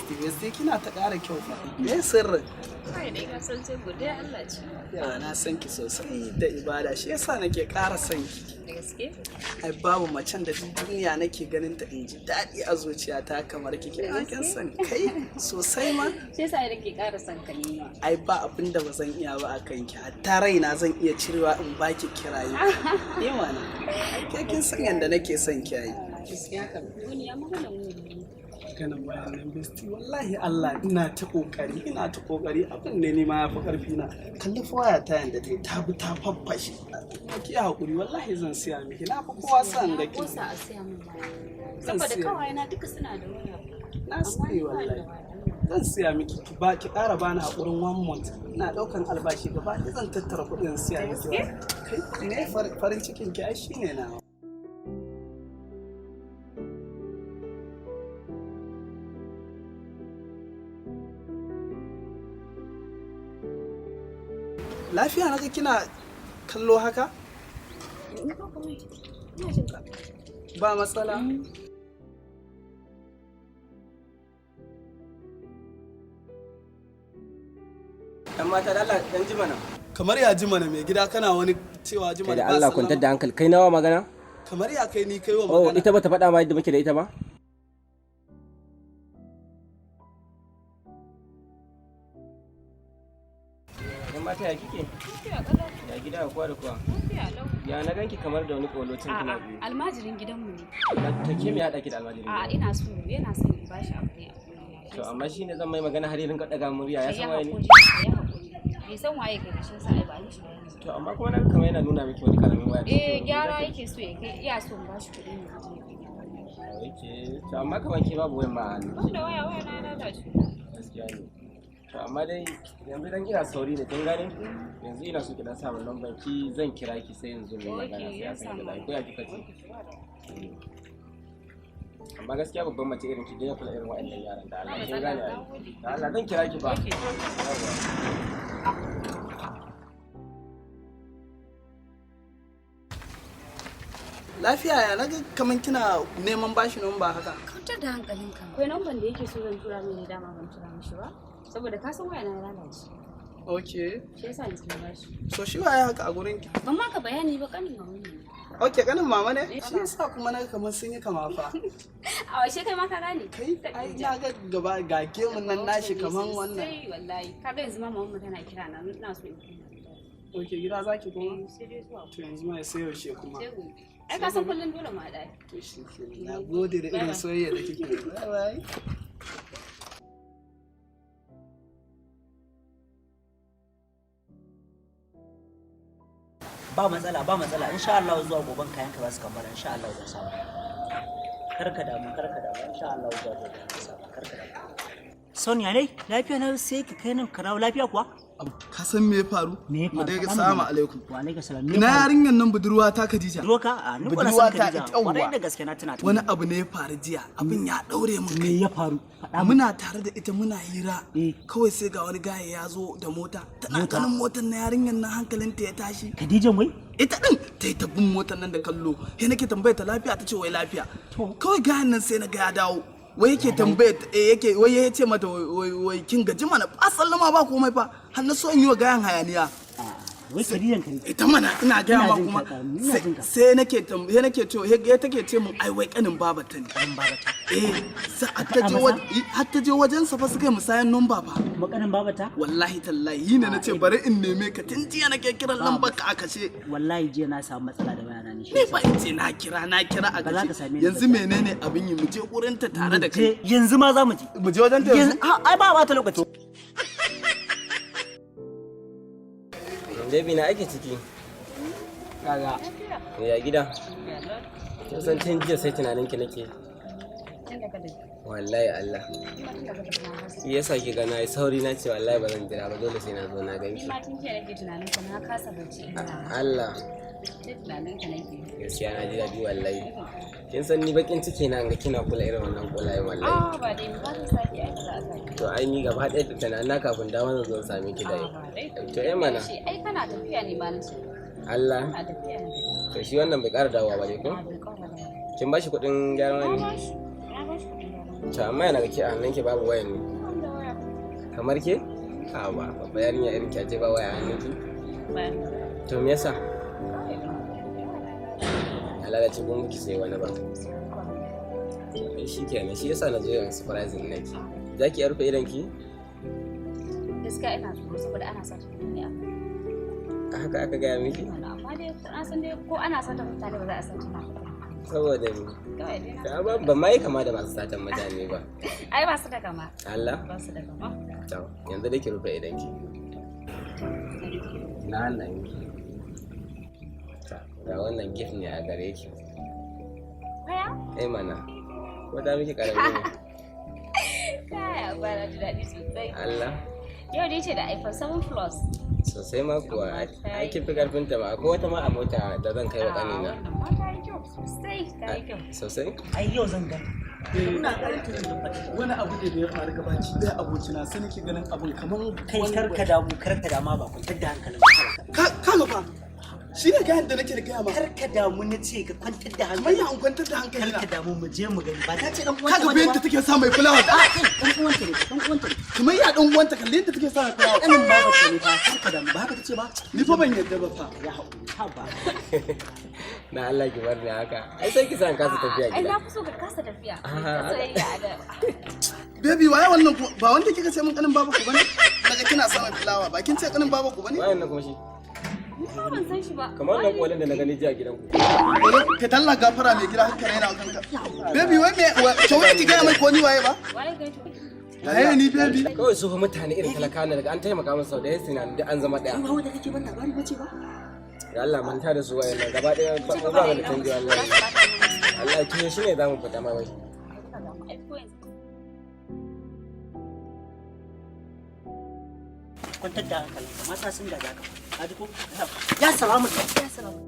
Bestie, bestie, kina ta ƙara kyau fa. Me sirrin? Kai dai ka san sai godiya Allah ce. Ya na san ki sosai da ibada, shi yasa nake ƙara son ki. Da gaske? Ai babu macen da duk duniya nake ganin ta in ji daɗi a zuciyata kamar kike. Ai kin sani kai sosai ma. Shi yasa ai nake ƙara son ka ni ma. Ai ba abin da ba zan iya ba a kanki. Hatta raina zan iya cirewa in baki kirayi. Ni mana. Ai ke kin san yanda nake son ki ai. Gaskiya kam. Duniya magana mu ne. Ganin bayanan besti, wallahi Allah ina ta kokari, ina ta kokari, abin ne ni ma ya fi karfi na. Kalli fa waya ta yanda ta yi, ta bi ta faffashe. Ki hakuri, wallahi zan siya miki, na fi kowa son ga ki. Kosa a siya min waya. Zan Saboda siya. kawai na duka suna da waya. Na Amma sani ni ba ni da wallahi. waya. Zan siya miki, ki ba ki ƙara bani hakurin one month. Ina ɗaukan albashi gaba ɗaya zan tattara kuɗin siya miki waya. Kai ne farin cikin ki ai shine nawa. Lafiya naga kina kallo haka? Ina ba komai. Ina jin ka. Ba matsala. Dan mata da Allah dan ji mana. Kamar ya ji mana mai gida, kana wani cewa ji Kai mana da ba Allah kwantar sallama. da hankali, kai nawa magana? Kamar ya kai ni kai wa Oh, magana. ita bata faɗa ma yadda muke da ita ba? Dan mata ya kike? Lafiya kalau. Ya gida kowa da kowa. Lafiya lau. Ya na ganki kamar da wani kolocin kina A'a, biyu. almajirin gidanmu ne. To ke me haɗa ki da almajirin? A'a, ina so, yana son in bashi abu ne a gurina. To amma shine zan mai magana har ya rinka ɗaga murya, ya Ka yi san waye ni. haƙuri, ka yi haƙuri. Bai san waye kai ba, shi yasa ai ba a mishi bayani. To amma kuma na ga kamar yana nuna miki wani karamin waya. Eh, gyara yake so ya kai, iya so in bashi kuɗi ne ya je ya kai gyara. Okay. To amma kamar ke babu wayan ma a hannu. Ban da waya, waya na ya lalace. Gaskiya ne. To amma dai yanzu dan ina sauri ne, kin gane? Yanzu ina so ki dan sa min lambar ki, zan kira ki sai yanzu mu yi magana Okay, sai ya a san yadda za a yi. samu. Ko ya kika ce? Amma gaskiya babban mace irin ki daina kula irin waɗannan yaran da Allah, kin gane ai. Da Allah zan kira ki ba. Yawwa. Lafiya ya naga kaman kina neman bashi numba haka. Kwantar da hankalinka. Akwai namban da yake so zan tura mai ne, dama ban tura mishi ba. Saboda ka san waya na ya lalace. Okay. Shi yasa ni na bashi. So shi waye haka a gurin ki? Ban maka bayani ba, kanin mama ne. Okay, kanin mama ne? Shi yasa kuma naga kaman sun yi kama fa. A washe kai ma ka gane. Kai ai na ga gaba ga gemun nan nashi kaman wannan. Sai wallahi. Ka ga yanzu ma mamanmu tana kira na, ina so in koma gida. Okay, gida zaki kuma? Eh, sai dai zuwa. To yanzu ma sai yaushe kuma? Sai gobe. Ai ka san kullum dole mu haɗa. To shi kenan. Na gode da irin soyayya da kike. Bye bye. Ba matsala, ba matsala, insha Allah zuwa goben kayan ka za su kammala, insha Allah zan samu. Kar ka damu, kar ka damu, insha Allah zuwa goben ka samu, kar ka damu. Sonia ne, lafiya na sai ka kai nan ka dawo, lafiya kuwa? Ka san me ya faru? Me ya Mu faru? dai Faɗa salamu mana. alaikum. Wa alaikum salam. Me ya Ina faru? yarinyar nan budurwa ta Khadija. Budurwa a ni ko na Budurwa san ta Khadija. ita yawwa. Kwarai da gaske na tuna ta. Wani abu ne ya faru jiya, abin ya daure min Me kai. ya faru? Faɗa min. Muna tare da ita muna hira. Eh. Kawai sai ga wani gaya ya zo da mota. Tana Mota? ganin motar na yarinyar nan hankalinta ya tashi. Khadijan wai? Ita din ta yi ta bin motar nan da kallo. Sai nake tambaya ta lafiya, ta ce wai lafiya. To. Kawai gayan nan sai na ga ya dawo. Wai yake tambaya eh, yake wai ya ce mata wai wai wai kin gaji mana, ba sallama ba komai fa. Har na so in yi wa gayan hayaniya. Wai Khadijan Khadija. Ita mana ina gaya Ina ma jin kuma ka, ina jin ka. sai nake tambaya, nake ce ya take ce mun ai wai kanin babata ne. Kanin babata. Eh, sai har ta faɗa je masa? har ta je wajen sa fa suka yi musayan number fa. Kuma kanin babata? Wallahi tallahi yi ne nace bari in neme ka, tun jiya nake kiran lambar ka a kashe. Wallahi jiya na samu matsala da wayana ne shi Ni yasa. fa in ce na kira, na kira a Ba za ka kashe. same ni ba Yanzu jiya. menene abin yi, mu je gurin ta tare da kai. Je, yanzu ma za mu je. Mu je wajen ta yanzu? Ai ba bata lokaci. Baby, na ake ciki. Kaga. Ya gida. Kin san tun jiya sai tunanin ki nake. Tun da ka tafi. Wallahi Allah. Ni ma tun da ka tafi na kasa. Shi yasa ki ga na yi sauri na ce wallahi ba zan jira ba, dole sai na zo na Ni ganki. ma tun jiya nake tunanin ka, na kasa bacci ina. Allah. Sai tunanin ka nake. Gaskiya na ji daɗi wallahi. Kin san ni bakin ciki na ga kina kula irin wannan kulayen wallahi. Ah, ba dai ba zan sake, ai ba za a sake. To ai ni gaba ɗaya da tunanin na kafin dawo zan zo in same ki dai. Ah, ba dai. To eh mana. Shi ai kana tafiya ne ma nace. Allah. Kana tafiya ne. To shi wannan bai ƙara dawowa ba dai ko? Ah, bai ƙara dawowa. Kin ba shi kuɗin gyaran Na wani? ba shi. Na ba shi kuɗin gyaran. To amma yana ga ke a hannunki babu wayan ne. Ban da waya. Kamar ke? A ba, babba yarinya irin ki a ce ba waya a hannunki. Bayan. To me yasa? Ya lalace ko miki sai wani ba. Ai shi kenan, shi yasa na zo yin surprising naki. Za ki iya rufe idonki? Gaskiya ina tsoro saboda ana sata mutane a Haka aka gaya miki? Amma dai na san dai ko ana sata mutane ba za a san tana. Saboda me? Kawai dai na. Ta ba ban ma yi kama da masu satan mutane ba. Ai ba su da kama. Allah? Ba su da kama. To, yanzu dai ki rufe idonki. Na hannayenki. Ta, ga wannan gift ne a gare ki. Waya? Kai mana. Ko ta miki karami ne? Kai, ba na ji daɗi sosai. Allah. Yau dai ce da iPhone 7 Plus. Sosai ma kuwa, ai kin fi karfin ta ma. Akwai wata ma a mota da zan kai wa Ah, kanina. wannan ma ta yi kyau sosai, ta yi kyau. Sosai? Ai yau zan ga. Ina ganin ta zan tabbata. Wani abu ne da ya faru gabaci ɗaya abokina sai nake ganin abun kamar Kai wani- kar ka damu, kar ka dama ba kwantar da hankalin ka. Ka ga fa shi ne gayan da nake da gaya ma. Kar ka damu na ce ka kwantar da Kamar ya hankalin. an kwantar da hankali Kar na. ka damu mu je mu gani ba ta ce dan Ka uwanta ga bane yadda ba. take sa mai fulawa ta. Kai dan uwanta ne, dan uwanta ne. Kamar ya dan uwanta kalli yadda take sa mai fulawa. Kanin babarta ne fa, kar ka damu ba haka tace ba. Ni fa ban yadda ba fa. Ya haƙuri, ha ba. Na Allah ki bar ni haka. Ai sai ki san kasa tafiya Ai gida. na fi so ka kasa tafiya. Ah. Ka soyayya a da. Baby waye wannan ko ba wanda kika ce min kanin baba ku bane? Daga kina sa mai fulawa ba kin ce kanin baba ku bane? Wayan nan kuma shi. Ni fa ban san shi ba. Kamar wannan kolin da na gani jiya a gidanku. Wani ka talla gafara mai gida haka raina kanka. Baby wai me to wai ki gaya mai ko ni waye ba? Waye kai to? Waye ni baby? Kawai su fa mutane irin talakawa ne daga an taimaka musu sau da ya tunanin duk an zama ɗaya. Ba wanda kake ban labari bace ba. Da Allah manta da su wayan nan gaba ɗaya ba ba mu da canji wallahi. Allah ki shi ne za mu fita ma wai. Ai ko yanzu. Kwantar da hankalinka, mata sun gaja ka. Ka ji ko? Ya salamu, ya salamu.